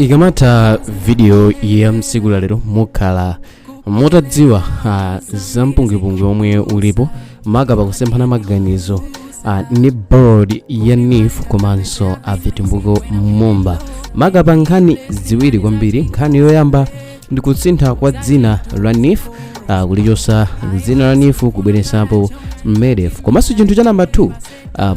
Ikamatha video ya msiku lalero, mukhala mutadziwa za mpungwepungwe omwe ulipo maka pakusemphana maganizo ndi board ya NEEF komanso a Vitumbiko Mumba, maka pa nkhani ziwiri kwambiri. Nkhani yoyamba ndi kusintha kwa dzina la NEEF, kulichosa dzina la NEEF kubweresapo MEDEF. Komanso chinthu cha namba 2,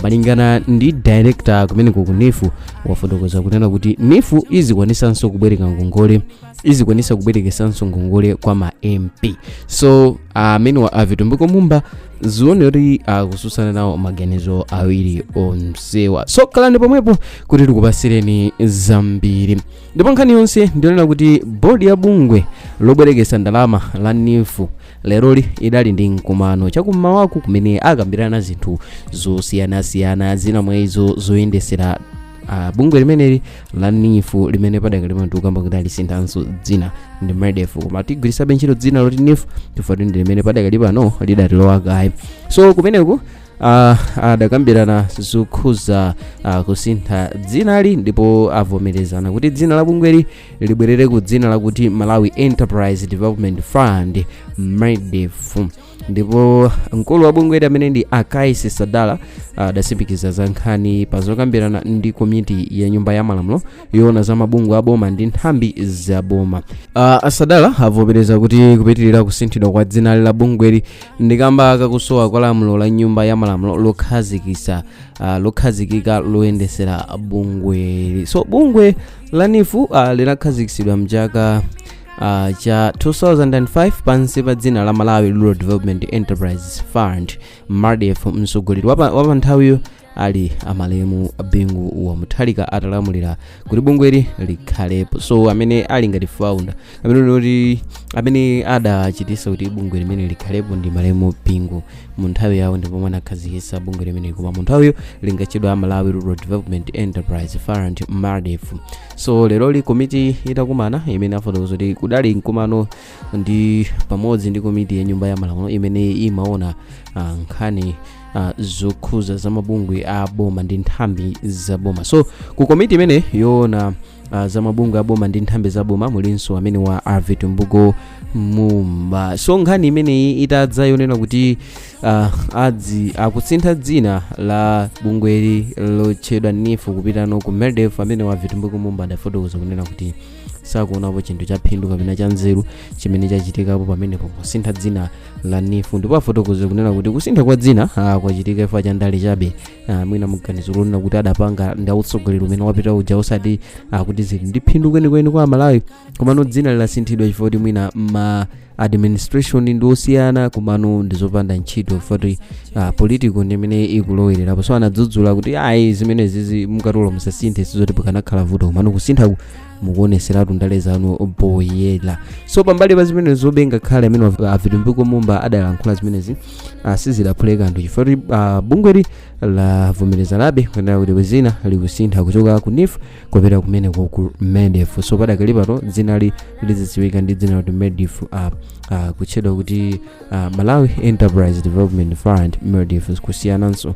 malingana ndi director kumeneko ku NEEF, wafotokoza kunena kuti NEEF izikwanisanso kubwereka ngongole, izikwanisa kubwerekesanso ngongole kwa ma MP. So amene wa a Vitumbiko Mumba zione kuti akususana nawo maganizo awiri onsewa. So khalani pomwepo kuti tikupasireni zambiri. Ndipo nkhani yonse ndionena kuti board ya bungwe lobwerekesa ndalama la NEEF leroli idali ndi mkumano chakummawaku kumene akambirana zinthu zosiyanasiyana, zina mwa izo zoyendesera bungwe limeneli la NEEF, limene padakali pano tikukamba kuti alisinthanso dzina ndi MEDEF, koma tigwirisabe ntchito dzina loti NEEF chifukwa ndi limene padakali pano lidatilowa kaye. So kumeneku adakambirana zokhuza kusintha dzinali, ndipo avomerezana kuti dzina la bungweli libwerere ku dzina lakuti Malawi Enterprise Development Fund, MEDEF. Ndipo mkulu wa bungweli amene ndi Akaisi Sadala adatsimikiza za nkhani pa zokambirana ndi komiti ya Nyumba ya Malamulo yoona za mabungwe aboma ndi nthambi za boma. Asadala avomereza kuti kupitirira kusinthidwa kwa dzina la bungweli ndi kamba kakusowa kwa lamulo la Nyumba ya Malamulo lokhazikika loyendesera bungweli. So bungwe la NEEF linakhazikitsidwa mchaka cha 2005 pansi pa dzina la Malawi Rural Development Enterprise Fund, MARDEF. Mtsogoleri wapa nthawiyo ali amalemu Bingu wa Mutharika atalamulira kuti bungweli likhalepo. So amene ali ngati founder, amene kuti amene adachitisa kuti bungwe limene likhalepo ndi malemu Bingu mu nthawi yawo, ndipo pomwe anakhazikitsa bungwe limene, koma mu nthawiyo lingatchedwa Malawi Rural Development Enterprise Fund, MARDEF. So leroli komiti itakumana, imene afotokoza kuti kudali mkumano ndi pamodzi ndi komiti ya Nyumba ya Malamulo imene imaona nkhani zokhuza za mabungwe a boma ndi nthambi za boma. So ku komiti imene yoona za mabungwe a boma ndi nthambi za boma mulinso amene wa a Vitumbiko Mumba. So nkhani imeneyi itadza yonena kuti adzi akusintha dzina la bungweli lotchedwa NEEF kupitano ku MEDEF, amene wa Vitumbiko Mumba adafotokoza kunena kuti sakuonapo chinthu cha phindu kapena cha nzeru chimene chachitikapo pamenepo kusintha dzina la NEEF. Ndipo afotokoza kunena kuti kusintha kwa dzina kwachitika chifukwa cha ndale chabe, mwina muganizo lonena kuti adapanga ndi autsogoleri umene wapita uja, osati kuti zili ndi phindu kwenikweni kwa Amalawi. Komano dzina lilasinthidwa chifukwa kuti mwina ma administration ndi osiyana, komano ndizopanda ntchito chifukwa kuti political ndi imene ikulowererapo. So anadzudzula kuti ayi, zimene zizi mukatola musasinthe, sizoti pakanakhala vuto, komano kusinthaku mukuoneseratu ndale zanu poyera. So pambali pa zimene zobe, ngakhale amene a Vitumbiko Mumba adalankhula zimenezi, sizidaphule kanthu chifukwa kuti bungweli lavomerezanabe kunena kuti zina likusintha kuchoka ku NEEF kupita kumeneko ku MEDEF. So padakali pano dzinali lizidziwika ndi dzina loti MEDEF, kutchedwa kuti Malawi Enterprise Development Fund, MEDEF, kusiyananso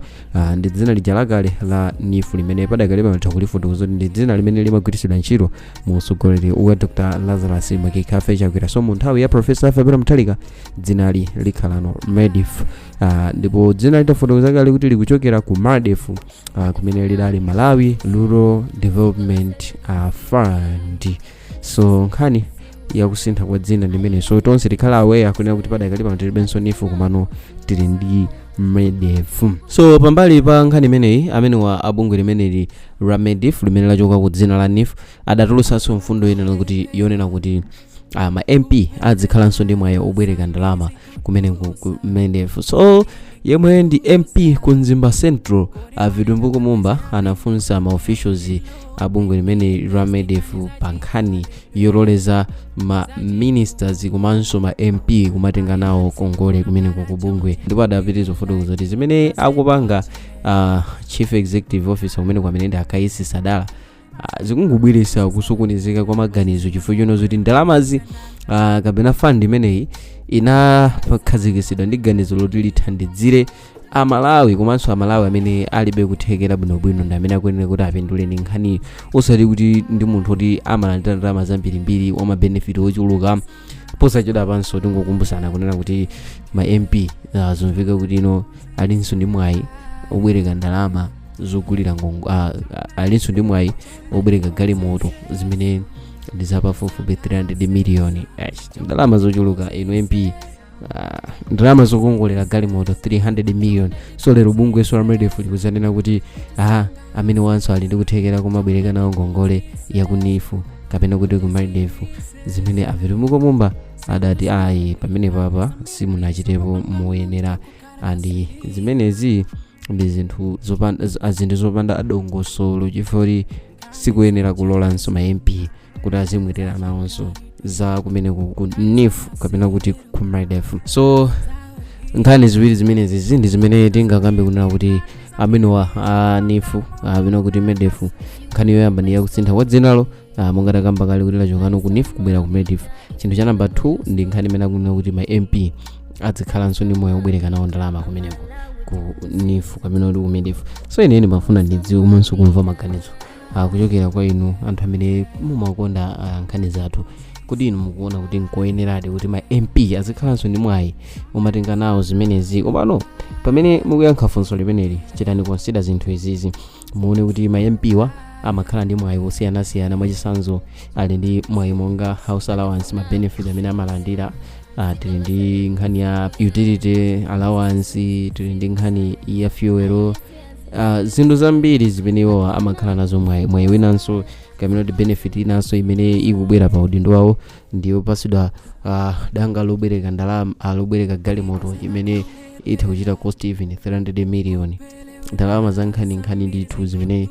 ndi dzina lija lakale la NEEF, limene padakali pano kulifotokoza kuti ndi dzina limene limagwiritsidwa ntchito mu utsogoleri wa Dr Lazarus McCarthy Chakwera. So mu nthawi ya Professor Arthur Mutharika dzinali likhalano MEDEF, ndipo dzina litafotokoza kale kuti likuchokera ku MARDEF, kumene lidali Malawi Rural Development Fund. So nkhani yakusintha kwa dzina ndimene, so tonse tikhala aware kunena kuti padakali pano tilibenso NEEF, komano tili ndi MEDEF. So pambali pa nkhani imeneyi, amene wa abungwe limeneli la MEDEF limene lachoka ku dzina la NEEF adatulutsanso mfundo yenena kuti yonena kuti ma MP adzikhalanso ndi mwayi obwereka ndalama kumene ku MEDEF. So yemwe ndi MP ku Mzimba Central, a Vitumbiko Mumba, anafunsa ma officials a bungwe limene la MEDEF pa nkhani yololeza ma ministers komanso ma MP kumatenga nawo kongole kumeneko ku bungwe. Ndipo adapitiriza kufotokoza kuti zimene akupanga chief executive officer kumeneko, amene ndi Akaisi Sadala, zikungobweretsa kusokonezeka kwa maganizo, chifukwa chino zoti ndalamazi kapena fund imeneyi inakhazikitsidwa ndi ganizo loti lithandizire Amalawi komanso Amalawi amene alibe kuthekera bwinobwino ndi amene akuyenera kuti apindule ndi nkhani, osati kuti ndi munthu kuti amalandira ndalama zambirimbiri, wama benefit ochuluka. Posachedwa panso tingokumbusana kunena kuti ma MP, zomveka kuti ino alinso ndi mwayi obwereka ndalama zogulira ngongo, alinso ndi mwayi obwereka galimoto zimene ndi zapafupifupi 300 miliyoni. Ndalama zochuluka inu MP, ndalama zokongolera galimoto 300 million. So lero bungwe la MEDEF likuzanena kuti aha, amene wanso ali ndi kuthekera kumabwereka nawo ngongole ya ku NEEF kapena kuti ku MEDEF, zimene a Vitumbiko Mumba adati ayi, pamene papa simunachitepo moyenera, and zimenezi ndi zinthu zopanda, zinthu zopanda adongosolo, chifukwa sikuyenera kulolanso ma MP kuti azimwetera nawonso za kumene ku NEEF kapena kuti ku MEDEF. So nkhani ziwiri zimenezi ndi zimene tingakambe kunena kuti amenewa a NEEF kapena kuti MEDEF. Nkhani yoyamba ndi yakusintha kwa dzinalo, monga takamba kale kuti lachokano ku NEEF kubwera ku MEDEF. Chinthu cha namba 2 ndi nkhani imene akunena kuti ma MP adzikhalanso ndi moyo obwereka nawo ndalama kumeneko ku NEEF kapena kuti ku MEDEF. So ine ndimafuna ndidziwe komanso kumva maganizo kuchokera kwa inu anthu amene mumakonda nkhani zathu, kuti inu mukuona kuti nkoyeneradi kuti ma MP azikhalanso ndi mwayi umatenga nawo zimenezi? Komano pamene mukuyankha funso limeneli, chitani consider zinthu izizi. Muone kuti ma MP wa amakhala ndi mwayi wosiyanasiyana. Mwachitsanzo, ali ndi mwayi monga house allowance, ma benefit amene amalandira, tili ndi nkhani ya utility allowance, tili ndi nkhani ya fuel, zinthu zambiri zimene iwowa amakhala nazo mwayi. Mwayi winanso kapena kuti benefit inanso imene ikubwera pa udindo wawo ndiyopasidwa danga lobwereka ndalama, lobwereka galimoto imene itha kuchita cost even 300 million, ndalama za nkhaninkhani ndithu zimene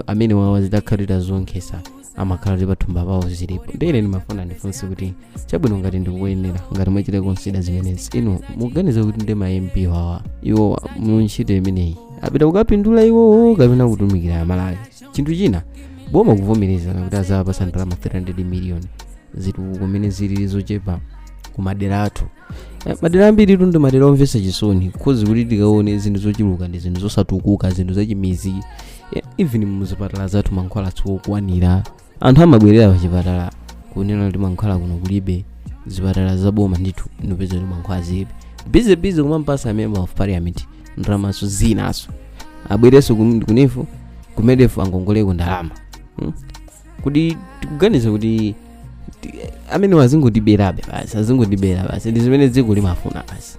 amene wawa zidakhalira zonkhesa amakhala ndi pathumba pawo zilipo. Ndine ndimafuna ndifunse kuti chabwino, ngati ndikuyenera, ngati mwachita consider zimenezi, inu mukuganiza kuti ndi ma MP wawa iwo mu ntchito imeneyi apita kukapindula iwowo kapena kutumikira Amalawi? Chinthu china, boma kuvomerezana kuti azawapasa ndalama 300 million, zitukuko kumene zilili zochepa kumadera athu. Madera ambiri tu ndi madera omvetsa chisoni, 'cause kuti tikaone zinthu zochuluka ndi zinthu zosatukuka, zinthu zachimizi. Even muzipatala zathu mankhwala siokwanira. Anthu amabwerera pachipatala kunena kuti mankhwala kuno kulibe. Zipatala zaboma ndithu ndipeza kuti mankhwala zilibe. Busy busy kumampasa member of parliament ndalamaso zinaso, abwerenso ku NEEF, ku MEDEF, angongoleko ndalama, Kuti tikuganiza kuti amene azingotiberabe basi, azingotibera basi, ndi zimene dziko limafuna basi.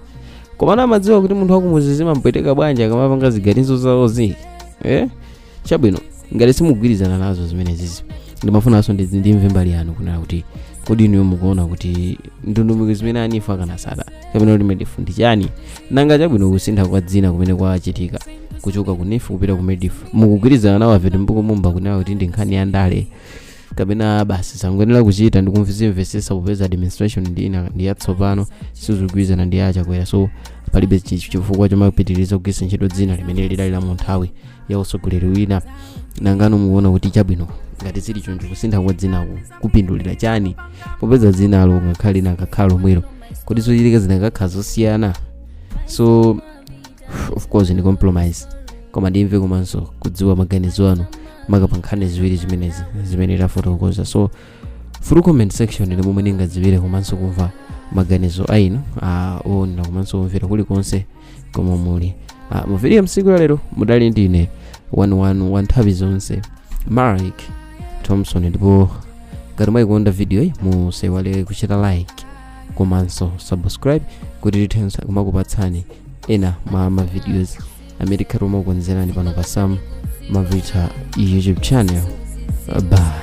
Komano amadziwa kuti munthu wakumuzi zimampweteka bwanji akamapanga ziganizo zawozi, eh? Chabwino, ngati simugwirizana nazo zimenezizi, ndimafunanso ndimve mbali yanu kunena kuti kodi inuyo mukuona kuti ndondomeko zimene a NEEF akanasata kapena kuti MEDEF ndi chani? Nanga chabwino, kusintha kwa dzina kumene kwachitika kuchoka ku NEEF kupita ku MEDEF, mukugwirizana nawo a Vitumbiko Mumba kunena kuti ndi nkhani ya ndale, kapena basi sangoyenera kuchita ndi kumvesesa popeza administration ndi ina, ndi yatsopano, sizikugwirizana ndi aChakwera, so palibe chifukwa chomapitiriza kugwiritsa ntchito dzina limene lidali la mu nthawi ya utsogoleri wina? Nangano mukuona kuti chabwino, ngati zili choncho, kusintha kwa dzinaku kupindulira chani, popeza dzinalo ngakhale linakakhala lomwelo, kodi zochitika zinakakhala zosiyana? So of course ndi compromise, koma ndimve komanso kudziwa maganizo anu maka pa nkhani ziwiri zimenezi zimene tafotokoza. So through comment section ndi momwe ndingadziwire komanso kumva maganizo a inu oonera komanso omvera kulikonse komwe muli. Mu video msiku la lero mudali ndine 11 wa nthawi zonse, Mark Thompson. Ndipo ngati mwayikonda video iyi, musaiwale kuchita like komanso subscribe kuti tithenso kumakupatsani ena mwa ma videos amene tikhale timakukonzerani pano pa Sam Mavita YouTube channel. Bye.